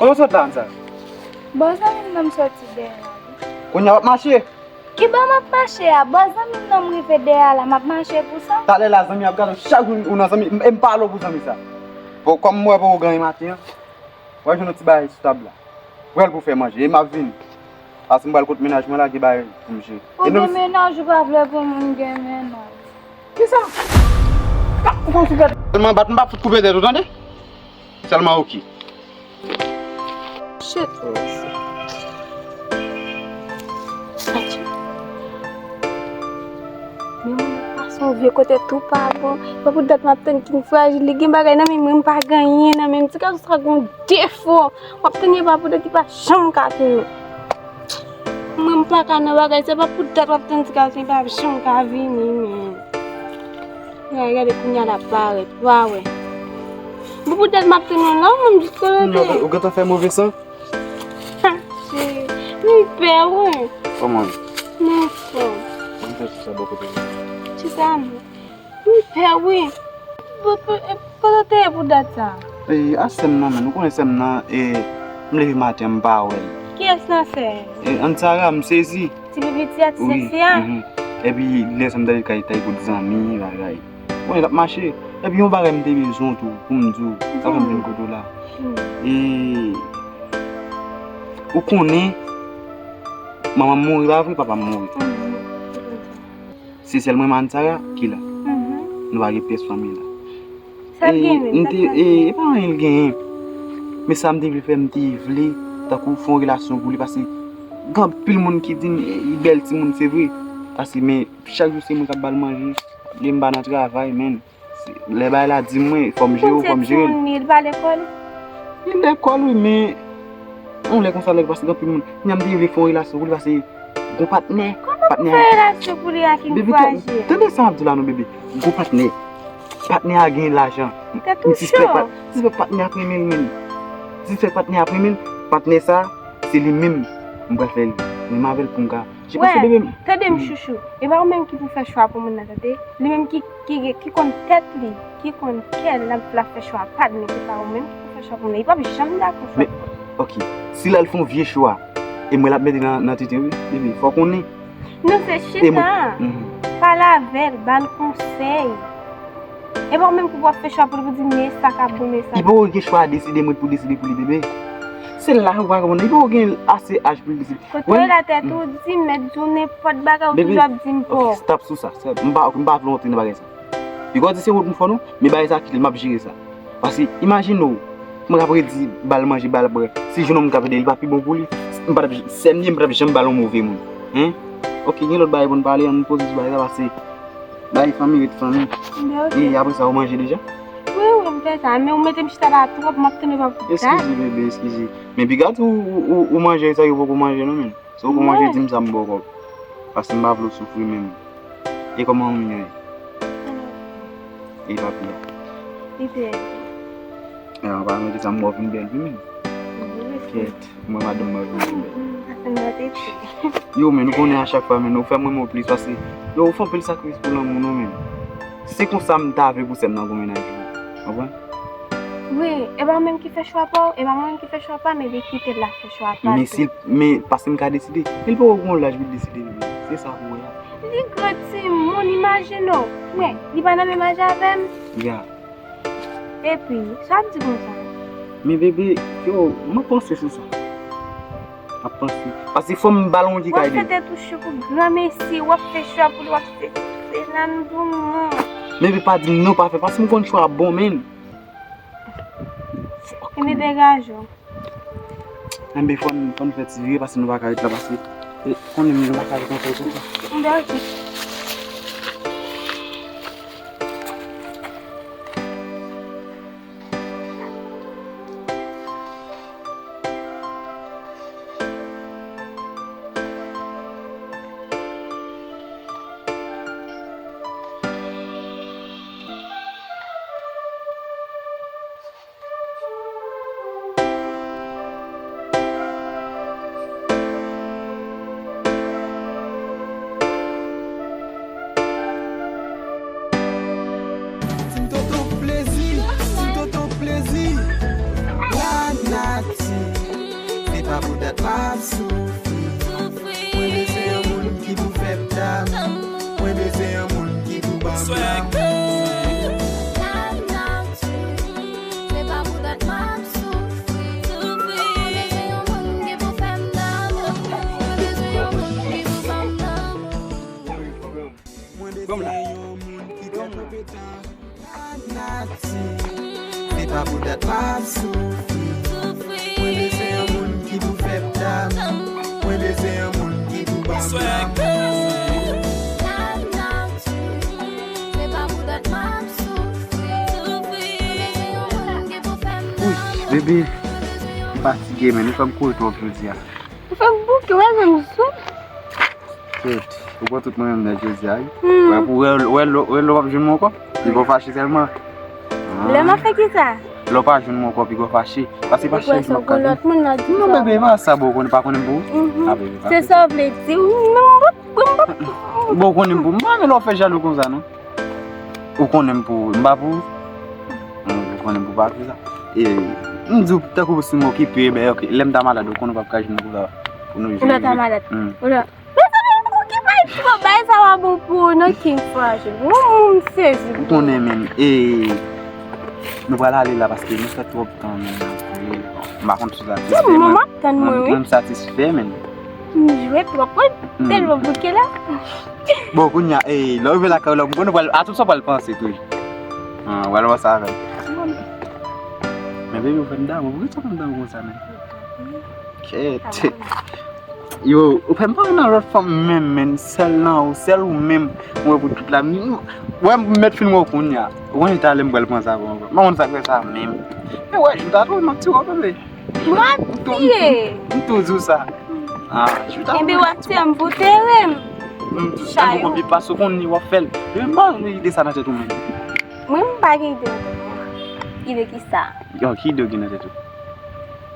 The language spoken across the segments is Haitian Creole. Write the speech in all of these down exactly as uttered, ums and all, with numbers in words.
Ou sot la, Ansa? Bon, zanmi m nan m soti dèyè a, wi. Kounye a w ap mache? Ki bò m ap mache a? Bon, zanmi m nan m rive dèyè a la, m ap mache pou sa? Talè la, zanmi ap gade w, chak jou ou nan zanmi, e m pale w pou zanmi sa. Bon, kòm m wè pou ou gen maten an, w ap jwenn yon ti bagay sou tab la. Pran l pou fè manje, e m ap vini. Paske m pral kot mennaj mwen la, gen bagay pou m jere. Ou gen mennaj, ou pa vle pou moun gen mennaj. Kisa? Ou konn sou gade. Sèlman bat m pa fout koupe tèt ou, tande? Sèlman oke. Shit, Rosie. Atchou. Men moun nan pase yon vye kote tou pa bon. Pa pou dat m ap tann ki m frajil. Li gen bagay nan men mwen, m pa gen anyen nan men m. Ti gason sa gon defo. W ap tann epa pou dat li pa janm ka tounen. Mwen m pa ka nan bagay sa, pa pou dat w ap tann ti gason li pa janm ka vini, men. Gade, gade kounye a l ap parèt, w a wè. Bon, pou dat m ap tann ou la, mwen m jis konekte. Ou gentan fè move san? Ha, cheri, m pè, wi. Kòman? M anfòm. Mwen fè ti sa bò kote m. Ti sa, non. M pè wi. Kote w te ye pou dat sa? E, a sè m nan, men. Ou konnen sè m nan, e, m leve maten, m pa wè l. Kiyès nan sè? E, Ansara, m sezi. Ti pi piti a, ti sezi a? Wi. Epi, lè sa m t ale kay, t al kot zanmi, bagay. Ou konnen, l ap mache. Epi, yon bagay m te bezwen w tou, pou m di w, sa fè m vin kote w la. E, ou konnen, manman m mouri, pa vre, papa m mouri. Se sèl mwen, Mansara, ki la. Nou pa gen pyès fanmi la. Sa l genyen menm? E, e pa anyen l genyen. Men sa m te vle fè, m te vle, tankou fè yon relasyon pou li, paske gen anpil moun ki di m, e, li bèl timoun, se vre. Paske, men, chak jou se mwen k ap ba l manje, lè m pa nan travay, men. Lè bagay la di mwen, fò m jere w, fò m jere l. Ou konn se timoun li, li pa lekòl? Li lekòl, wi, men yon lè konsa, lè, paske gen anpil moun. Kounya m te vle fè yon relasyon pou li, paske gon patnè. Kòman pou fè relasyon pou li a ki frajil? Tande sa m ap di w la non, bebe. Gon patnè. Patnè a gen lajan. M sispèk patnè a ap renmen l, men. M sispèk patnè a ap renmen l. Patnè sa, se li menm m pral fè l. Menm avè l pou m ka Wè, tande m, chouchou. E pa ou menm ki pou fè chwa pou moun nan, tande. Li menm ki, ki, ki konn tèt li, ki konn kè l, l ap, l ap fè chwa pa l, men se pa ou menm ki pou fè chwa pou moun nan. Li p ap janm dakò chwa pou moun nan. Men, oke, si l al fè yon vye chwa, e mwen l ap mete nan, nan tete, wi, bebe, fò w konnen. Non, se chita, pale avè l, ba l konsèy. E pa ou menm ki pou ap fè chwa pou li, pou di men sa k ap bon, men sa. Li poko gen chwa a deside, mwen pou deside pou li, bebe. Se la ou pa konprann, li poko gen ase aj pou li deside. Kote w ye la, tèt ou di, mèt di w nenpòt bagay, ou toujou ap di m pòv. Stop sou sa, stop. M pa, m pa vle antre nan bagay sa. Piga w di se wout m fè non, men bagay sa kite l, m ap jere sa. Paske, imajine w, mwen k ap redi ba l manje, ba l bwè. Si jwenn yon moun k ap ede l, li pa pi bon pou li? M pa t ap, sè m li ye, m pa t ap janm ba l yon move moun. Hein? Oke, gen lòt bagay pou n pale, ann poze sou bagay sa, paske bagay fanmi ret fanmi. E apre sa, ou manje deja? Wi, wi, m fè sa. Men ou mete m chita la twòp, m ap tande w ap gad. Eskize, bebe, eskize. Men piga di w, ou, ou, ou manje sa, yo poko manje non, men. Si w poko manje, di m sa, m ba w kòb. Paske m pa vle w soufri menm. E kòman manmi an ye? E papi a? Li bèl. E an pa mete sa, m wè w vin bèl wi menm. Kèt, mwen madanm mwen vin bèl. Yo, men, nou konnen a chak fwa, men, nou fè mwen mwen plis, paske, yo, ou fè anpil sakrifis pou lanmou nou, men. Se konsa m ta vle pou sè m nan gon mennaj, ou konprann? Wi, e pa mwen menm ki fè chwa pa w, e pa mwen menm ki fè chwa pa m, ebyen kite l la fè chwa pa l tou. Men si, men paske m ka deside, men li poko gen yon laj pou l deside, bebe. Se sa pou wè a. Li gran timoun, imajine w. Men, li pa nan menm aj avè m. Ya. Epi, sa w ap di konsa? Men bebe, yo, m ap panse sou sa. M ap panse. Paske fò m ba l yon ti kay de. W ap fè tèt ou cho pou granmesi, w ap fè chwa pou li, w ap fè, se la m di w non. Men bebe pa di m non, pa fè, paske m konn chwa bon, men. Ebyen degaje w. Enben, fò n, fò n fè ti vire, paske nou pa ka ret la, paske, e, konnen nou pa ka ret ansanm konsa. Enben, oke. Dat m ap soufri. Mwen bezwen yon moun ki pou fè m damou. Mwen bezwen yon moun ki pou ban m lanmou. Se pa pou dat m ap soufri. Mwen bezwen yon moun ki pou fè m damou. Mwen bezwen yon moun ki pou ban m lanmou. Mwen bezwen yon moun ki trè konpetan. Se pa pou dat m ap soufri. Mwen bezwen yon moun ki pou fè m damou. Mwen bezwen yon moun ki pou ban m lanmou. Se pa pou dat m ap soufri. Mwen bezwen yon moun ki pou fè m damou. Wi, bebe, m fatige, men nou fè m kouri twòp jodi a. Ou fè m bouke, wè, menm sou. Kèt, ou pran tout mwen menm nèg jodi a, wi. Hmm. Wè, pou wè, wè, lè w ap jwenn mwen ankò, piga w fache sèlman. Lè m ap fè kisa? Lè w pa jwenn mwen ankò, piga w fache. Paske pa chèche m ap kache. Ou kwè se yon lòt moun la di sa? Non, bebe, e pa sa, bon, ou konnen, pa konnen m pou ou. Mhm. Ah, bebe, pa fè sa. Se sa w vle di? Non, m p ap, m p ap. Bon, ou konnen m pou ou. M pa renmen lè w fè jalou konsa, non. Ou konnen m pou ou. M pa pou ou. Hmm, ou konnen m pou ou, pa fè sa. E, m di w, tankou si m okipe, ben, ok, lè m ta malad, ou konnen w p ap ka jwenn m pou la, pou nou jwenn. Ou lè w ta malad. Hmm. Ou lè Mezanmi, ou ki bay twòp, bagay sa pa bon pou ou, non, King Fresh. Ou, m sezi pou ou. Ou konnen, menm, e, nou pral ale la paske nou fè twòp tan, menm, n ap kriye. M pa konn si w ap teste, mwen, m ap tann mwen, wi. Mwen, m satisfè, menm. M jwe twòp, wi. Hmm. Tèlman bouke la. Bon, kounye a, e, lè w rive lakay ou la, m konnen w pral, a tout sa w pral panse toujou. Ah, w pral panse avè l. Men, baby, ou fè m damou. Poukisa w fè m damou konsa, menm? Kèt. Yo, ou fè m pa wè nan lòt fanm menm, menm, sèl nan ou, sèl ou menm, mwen wè pou tout la. M, wè m mèt fin wè w kounye a. Ou konnen talè m pral panse avè w ankò. M pa konn sa k fè sa menm. Men wè, jou ta twò, m ap tiye w, bebe. M ap tiye. M tou di w sa. Ah, jou ta twò. Enben, w ap tiye m pou tere m. M tou sa m konn pi pase w konn li w ap fè l. Bebe, m pa gen ide sa nan tèt ou menm. Mwen, m pa gen ide nan tèt mwen. Ide kisa? Yo, ki ide w gen nan tèt ou?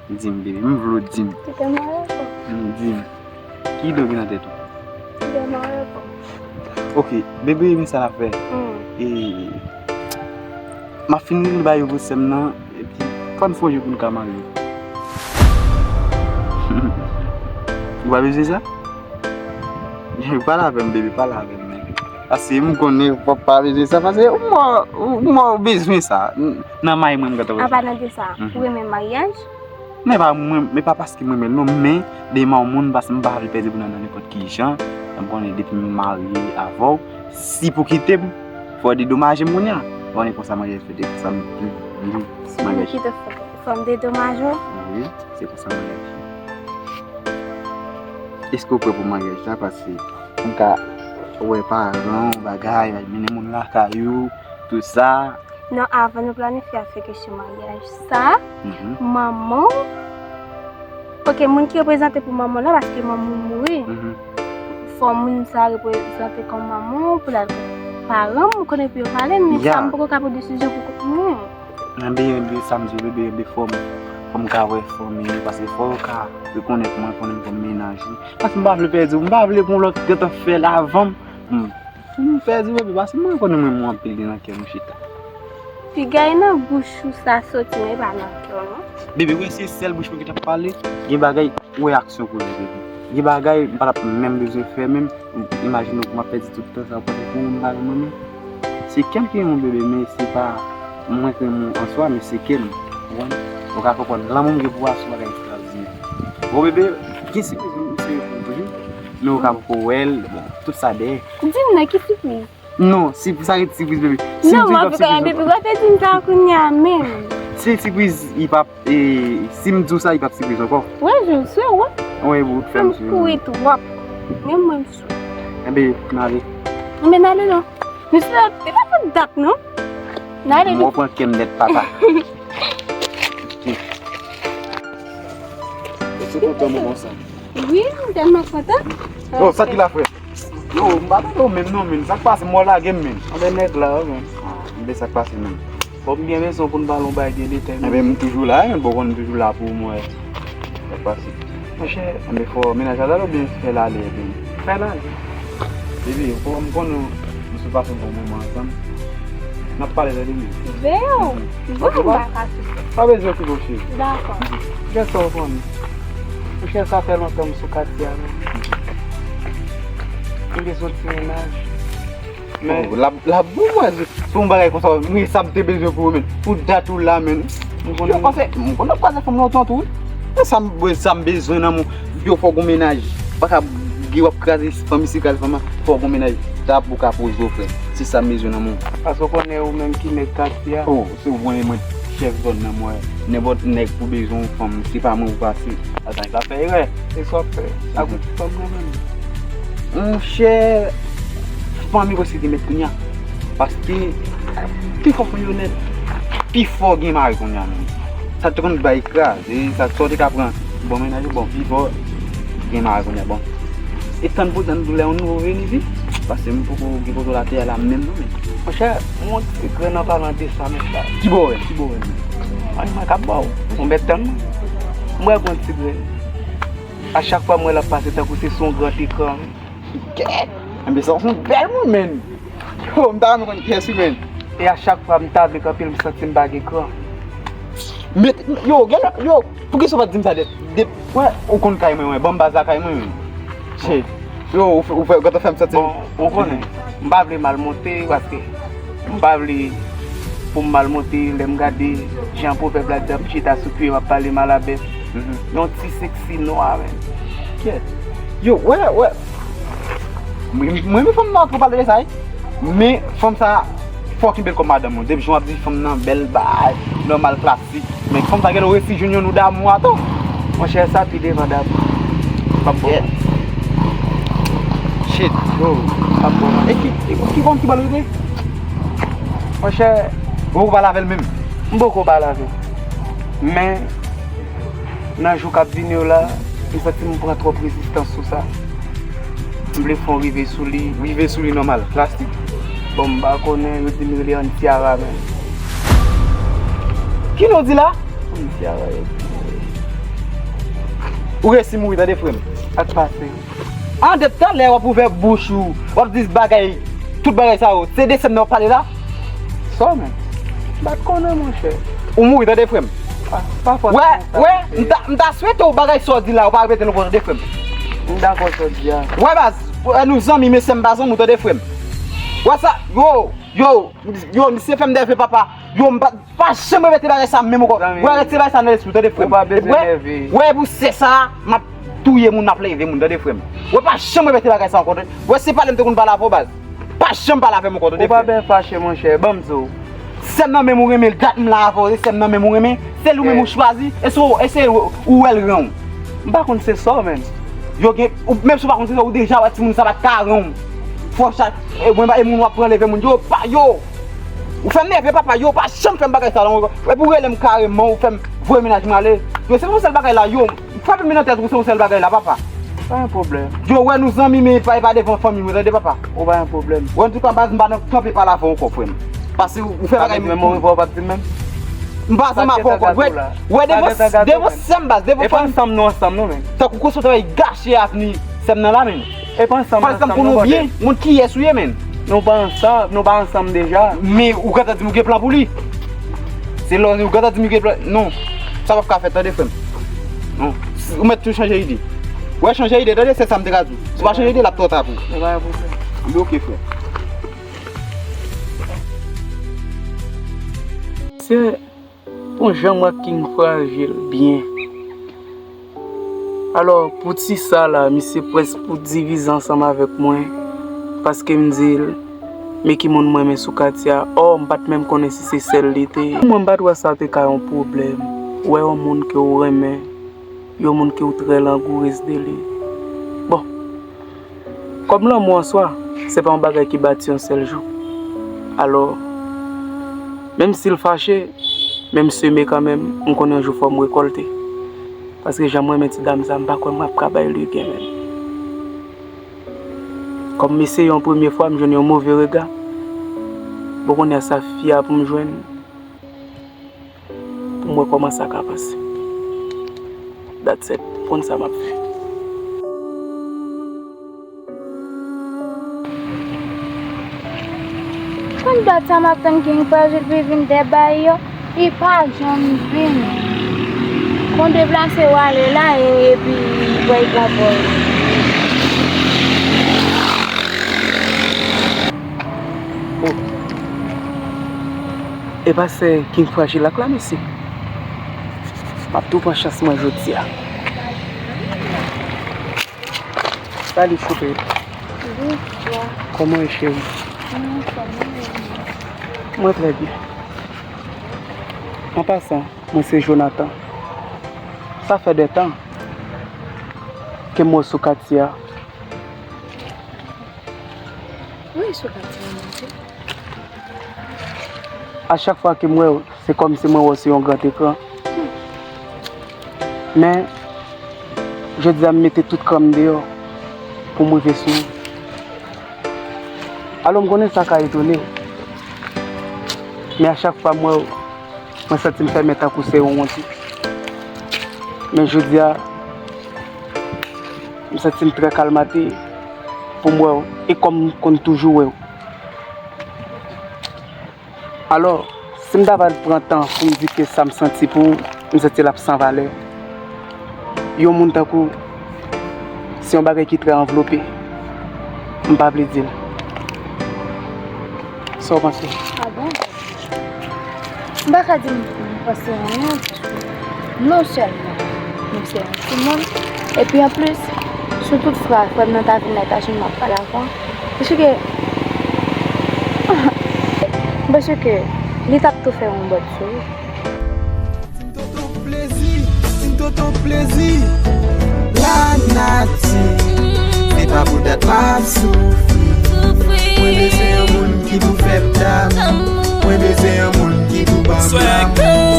Di m, bebe, m vle w di m. Kite m al ankò. M di m. Ki ide w gen nan tèt ou? Kite m al ankò. Ok, bebe, men sa n ap fè. Hmm. E, m ap fin li ba yo pou sè m nan, epi fò n fè yon jou pou n ka marye. Ou pa bezwen sa? Pale avè m, bebe, pale avè m, men. Paske m konnen w pa bezwen sa, paske ou mò, ou mò bezwen sa n-, nan may mwen, m gentan wè sa. Anpalan de sa, ou renmen maryaj? Men pa mwen, men pa paske m renmen l non, men demen yon moun, paske m pa vle pèdi pou nan, nan nenpòt ki jan. M konnen depi m marye avè w, si pou kite m, fò w dedomaje m kounye a. Ou konnen konsa maryaj fèt, e konsa m, m, m, si pou maryaj kite fò, fò m dedomaje w? Wi, se konsa maryaj fèt. Èske w prè pou maryaj la? Paske m ka wè paran w, bagay, mennen moun lakay ou, tout sa. Non, avan nou planifye ap fè kesyon maryaj sa, mhm, manman w, ok, moun ki reprezante pou manman w la, paske manman w mouri, mhm, fò moun sa reprezante kòm manman w, pou l al, paran m, ou konnen pou yo pale, men sa, m poko ka pran desizyon pou kont mwen. Enben, enben, sa m di w, bebe, enben, fò m, fò m ka wè fanmi yo, paske fò yo ka rekonèt mwen, konnen m kòm mennaj li. Paske m pa vle pèdi w, m pa vle pou yon lòt gentan fè l avan m. M, m pèdi w, bebe, paske mwen konnen mwen, mwen anpil li nan kè m chita. Piga nan bouch ou sa soti, men e pa nan kè w, non. Bebe, wè se sèl bouch mwen ki t ap pale, gen bagay, wè aksyon koze, bebe. Gen bagay, m pa t ap menm bezwen fè, menm, imajine w, m ap pèdi tout tan sa, w panse pou ou, m pa renmen mwen. Se kè m ki renmen w, bebe, men se pa mwen ki renmen w an swa, men se kè m. Ou konprann? Ou ka konprann. Lanmou m gen pou w a se yon bagay ekstraòdinè. Bon, bebe, gen sipriz m serye pou ou toujou. Men ou ka poko wè l, bon, tout sa dèyè. Di m nan ki sipriz? Non, si, sa rete sipriz, bebe. Si m di w ap sipriz ankò. Non, m ap fè, bebe, w ap di m sa kounye a menm. Se sipriz, li p ap, e, si m di w sa, li p ap sipriz ankò. Wè, jan m sou, wè. Wè, ou t fè m sou. Fè m kouri twòp. Menm mwen m sou. Enben, n ale. Enben, n ale non. Mesye, se pa pou dat, non. N ale vit. Mwen pran kè m nèt, papa. Ou kontan moman sa? Wi, m tèlman kontan. Oh, sa ki la, frè? Yo, m pa tande w menm, non, men. Sa k pase, mò lage m, men. Anben nèg la, wi, men. Anben sa k pase, men. Fò m gen rezon pou n pale yon bagay gen detay, men. Enben, m toujou la, men, bon, konn m toujou la pou ou, mwen. Sa k pase? Monchè. Enben, fò mennaj la, ou byen fè l ale, epi. Fè l ale. Bebe, fò m konnen nou sou pase bon moman ansanm. N ap pale, tande, men. Veyo. Bon, m pa ka sou. Pa bezwen okipe w, cheri. Dakò. Gen sa w konnen. Chè, sa fè lontan m sou katye a, men. M bezwen ti mennaj. Men oh, l ap, l ap bon, mwen, se yon bagay konsa, mwen, sa m te bezwen pou ou, men. Pou dat ou la, men. M konnen. Yo, paske, m konnen w ap kwaze fanm lontan tou, wi. Men sa m, sa m bezwen nan moun, yo, fò w gon mennaj. Pa ka gen w ap kraze fanm isi, kraze fanm la, fò w gon mennaj. Dat pou w ka poze w, frè. Se sa m bezwen nan moun. Paske w konnen ou menm ki mèt katye a. Oh, se ou konnen mwen chèf zòn nan, mwen. Nenpòt nèg pou bezwen yon fanm, se pa mwen pou pase. Atan, sa fè erè. Se sa w ap fè. Ak yon ti fanm nan menm. Monchè, fanmi prèske te mèt kounye a. Paske, pifò fanmi yo nèt, pifò gen mari kounye a menm. Sa te konn bay kraze, sa, sa w te ka pran. Bon, mennaj ou bon, pifò gen mari kounye a, bon. E tann pou tann pou lè yon nouvo vini, wi. Paske m poko gen kote w atè a la menm non, men. Monchè, m wè yon ti grenn an palan de sa, men sa. Ki bò w wè? Ki bò w wè? An, mwen k ap ba w. Ou mèt tann mwen. M wè yon ti grenn. A chak fwa m wè l ap pase tankou se sou yon gran ekran. Kèt! Enben, sa se yon bèl moun, men. Yo, m ta renmen konn kiyès wi, men. E a chak fwa m ta avèk anpil, m santi m pa gen kran. Met, yo, gen, yo, poukisa w pa t di m sa dèt? De, wè, ou konn kay mwen, wè, ban m baz lakay mwen, men. Shit. Yo, ou fè, ou fè, ou gentan fè m santi m. Bon, ou konnen, m pa vle mal monte, paske m pa vle pou m mal monte, lè m gade jan pwovèb la di, ap chita sou pye, m ap pale mal a bèf. Mhm. Yon ti seksi nwa, men. Kèt. Yo, wè, wè. Mwen, mwen renmen fanm nan twò pale de sa, wi. Men fanm sa fòk li bèl kòm madanm ou. Depi jan w ap di fanm nan bèl bay, nòmal, klasik. Men fanm sa genlè w resi jwenn yon nou damou atò. Monchè, sa pi devan damou. P ap bon. Shit. Yo, p ap bon. E ki, ki, ki fanm ki bal rete? Monchè. Ou poko pale avè l menm? M poko pale avè l. Men, nan jou k ap vini yo la, m santi m pran twòp rezistans sou sa. M vle fè yon rive sou li. Rive sou li nòmal, klasik. Bon, m pa konnen, yo di m rele Ann Tiara, men. Ki non w di la? Ann Tiara, yo di. Ou resi mouri, tande, frè m. Sa k pase? An, depi talè w ap ouvè bouch ou, w ap di bagay, tout bagay sa yo. Se de sè m nan w ap pale la? Sa w menm? M pa t konnen, monchè. Ou mouri, tande, frè m. Pa, pa fòseman sa. Wè, wè, m ta, m ta swete w bagay sa w di la, ou pa repete l ankò, tande, frè m. M dakò sa w di a. Wè, baz, wè, nou zanmi, men sè m pa zanmi w, tande, frè m. Wè sa, yo, yo, yo, misye fè m nève, papa. Yo, m pa, pa janm repete bagay sa menm ankò. Zanmi, wè, retire bagay sa nan lespri w, tande, frè m. Ou pa bezwen nève. Wè, wè, pou sè sa, m ap touye moun, m ap leve moun, tande, frè m. Wè, pa janm repete bagay sa ankò, tande. Wè, se pale m te konn pale avè w, baz. Pa janm pale avè m ankò, tande, frè m. Ou pa byen fache, monchè, ban m di w. Sè m nan menm ou renmen, dat m la avè w, se sè m nan menm ou renmen, se li w menm ou chwazi, e se ou, e se ou, ou wè l ran w. M pa konn se sa w menm. Yo gen, ou, menm si w pa konn se sa, ou deja wè timoun sa pa t ka ran w. Fò sa, e, mwen, e moun w ap pran leve moun, yo, pa, yo. Ou fè m nève, papa, yo, pa janm fè m bagay sa la ankò. Epi ou rele m kareman, ou fè m voye mennaj mwen ale. Yo, se pou sèl bagay la, yo. Frape m nan tèt ou, se yon sèl bagay la, papa. Pa gen pwoblèm. Yo, wè nou zanmi, men pa, pa devan fanmi mwen, tande, papa. Ou pa gen pwoblèm. Wè, antouka, baz, m pa nan kanpe pale avè w ankò, frè m. Paske ou, ou fè bagay m. Sa vle di menm yon refwa w p ap di m menm? M pa zanmi avè w ankò. Wè, wè, devan, devan sè m, baz, devan fanmi. E pa ansanm nou ansanm, non, men. Tankou konsa w travay gache avni sè m nan la, men. E pa ansanm nou ansanm, non, brother. Moun kiyès ou ye, men. Nou pa ansanm, nou pa ansanm deja. Men ou gentan di m ou gen plan pou li. Se lè ou gentan di m ou gen plan. Non. Sa p ap ka fèt, tande, frè m. Non. Ou mèt tou chanje ide. Wè, chanje ide, tande, se sa m te ka di w. Si w pa chanje ide, l ap twò ta pou ou. E pa yon pwoblèm. Anben, oke, frè. Se Bon, jan m wè King frajil byen. Alò, pou ti sa la, misye prèske pou divize ansanm avèk mwen, paske m di l, men ki moun m renmen sou katye a, ò, m pa t menm konnen si se sè l li te ye. Mwen, m pa t wè sa te ka yon pwoblèm, wè yon moun ke w renmen, yon moun ke w trè langourez de li. Bon, Kòm lanmou an swa, se pa yon bagay ki bati yon sèl jou. Alò, menm si l fache, men m seme kanmenm, m konnen yon jou fò m rekòlte. Paske jan m renmen ti dam sa, m pa kwè m ap ka bay li gen menm. Kòm m eseye yon premye fwa, m jwenn yon move rega. Bon, kounye a sa fi a pou m jwenn. Pou m wè kòman sa ka pase. That's it. M konn sa m ap fè. Konn dat sa m ap tann King Fajil pou l vin dèbaye yo, li pa janm vini. Bon, deplase w ale la, e, epi pran pòz. Oh. E pa se King Frajilak la, mesye. M ap tou pran chans mwen jodi a. Salut, choupe. Bonsoir. Kòman w ye, cheri? Mwen trè byen. An pasan, mwen se Jonathan. Sa fè de tan ke m wè w sou katye a. Wi, sou katye a, mesye. A chak fwa ke m wè w, se kòmsi mwen wè w sou yon gran ekran. Men, jodi a m mete tout kran m deyò pou m rive sou ou. Alò, m konnen sa ka etone w. Men a chak fwa m wè w, mwen santi m fèmen tankou se yon wonti. Men jodi a, m santi m trè kalmate pou m wè w, e kòm m konn toujou wè w. Alò, si m ta pral pran tan pou m di ke sa m santi pou ou, m santi l ap san valè. Yon moun tankou w, se yon bagay ki trè anvlope. M pa vle di l. Sa w panse? Ah bon? M pa ka di m panse anyen, paske non sèlman nou se yon timoun, epi anplis, si tout fwa frè m nan ta vin la, ta jwenn m ap pale avè w, paske, paske li t ap tou fè yon bòt sou ou. Ti tonton plezi, ti tonton plezi. Lanati, se pa pou dat m ap soufri. Mwen bezwen yon moun ki pou fè m damou. Mwen bezwen yon moun ki pou ban m lanmou.